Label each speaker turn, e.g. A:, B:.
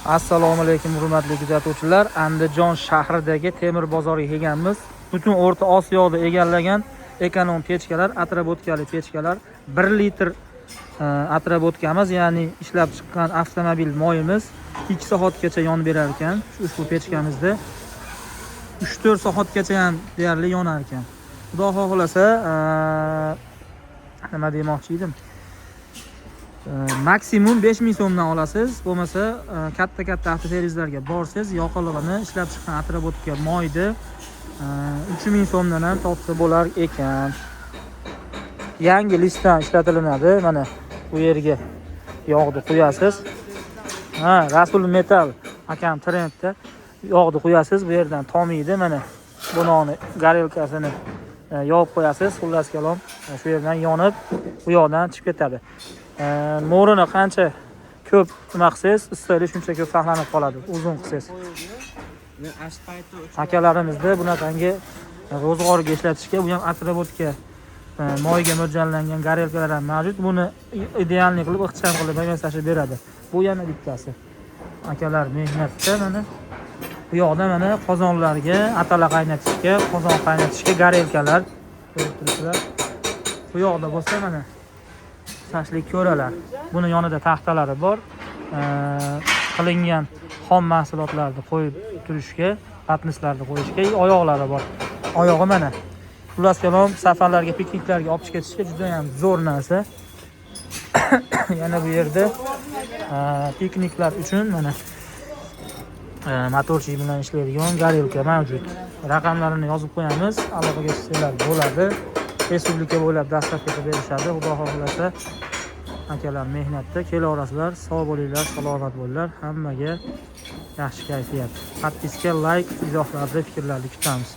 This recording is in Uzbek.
A: Assalomu alaykum, hurmatli kuzatuvchilar. Andijon shahridagi temir bozorga kelganmiz. Butun O'rta Osiyoda egallagan ekonom pechkalar, отработка li pechkalar, 1 litr отработка miz, ya'ni ishlab chiqqan avtomobil moyimiz 2 soatgacha yonib berar ekan. Shu ushbu pechkamizda 3-4 soatgacha ham deyarli yonar ekan. Xudo xohlasa, nima demoqchi edim? Maksimum 5000 so'mdan olasiz. Bo'lmasa katta katta avtoservislarga borsangiz, yoqilg'ini, ishlab chiqqan отработка moyni 3000 so'mdan ham topsa bo'lar ekan. Yangi listdan ishlatilinadi. Mana bu yerga yog'ni quyasiz. Ha, Rasul Metal akam trendda yog'ni quyasiz, bu yerdan tomiydi. Mana bunoni горелка sini yopib qo'yasiz. Xullas kalom, shu yerdan yonib, bu yoqdan chiqib ketadi. Mo'rini qancha ko'p nima qilsangiz, issiqlik shuncha ko'p saqlanib qoladi, uzun qilsangiz. Akalarimizda bunaqangi ro'zg'orga ishlatishga bu ham отработка moyga mo'ljallangan горелка lar ham mavjud. Buni идеальный qilib, ixcham qilib yasashi beradi. Bu yana bittasi. Akalar mehnatda. Mana bu yoqda, mana qozonlarga, atala qaynatishga, qozon qaynatishga горелка lar ko'rib turibsizlar. Bu yoqda bo'lsa, mana shashlik ko'ralar. Buni yonida taxtalari bor. Qilingan xom mahsulotlarni qo'yib turishga, patnislarni qo'yishga oyoqlari bor. Oyog'i mana. Xullas kalom, safarlarga, pikniklarga olib chiqib ketishga juda ham zo'r narsa. Yana bu yerda pikniklar uchun mana motorchik bilan ishlaydigan горелка mavjud. Raqamlarini yozib qo'yamiz, aloqaga chiqsanglar bo'ladi. Respublika bo'ylab доставка qilib berishadi. Xudo xohlasa, akalar mehnatda kelaverasizlar. Sog' bo'linglar, salomat bo'linglar. Hammaga yaxshi kayfiyat. Подписка, layk, izohlarda fikrlarni kutamiz.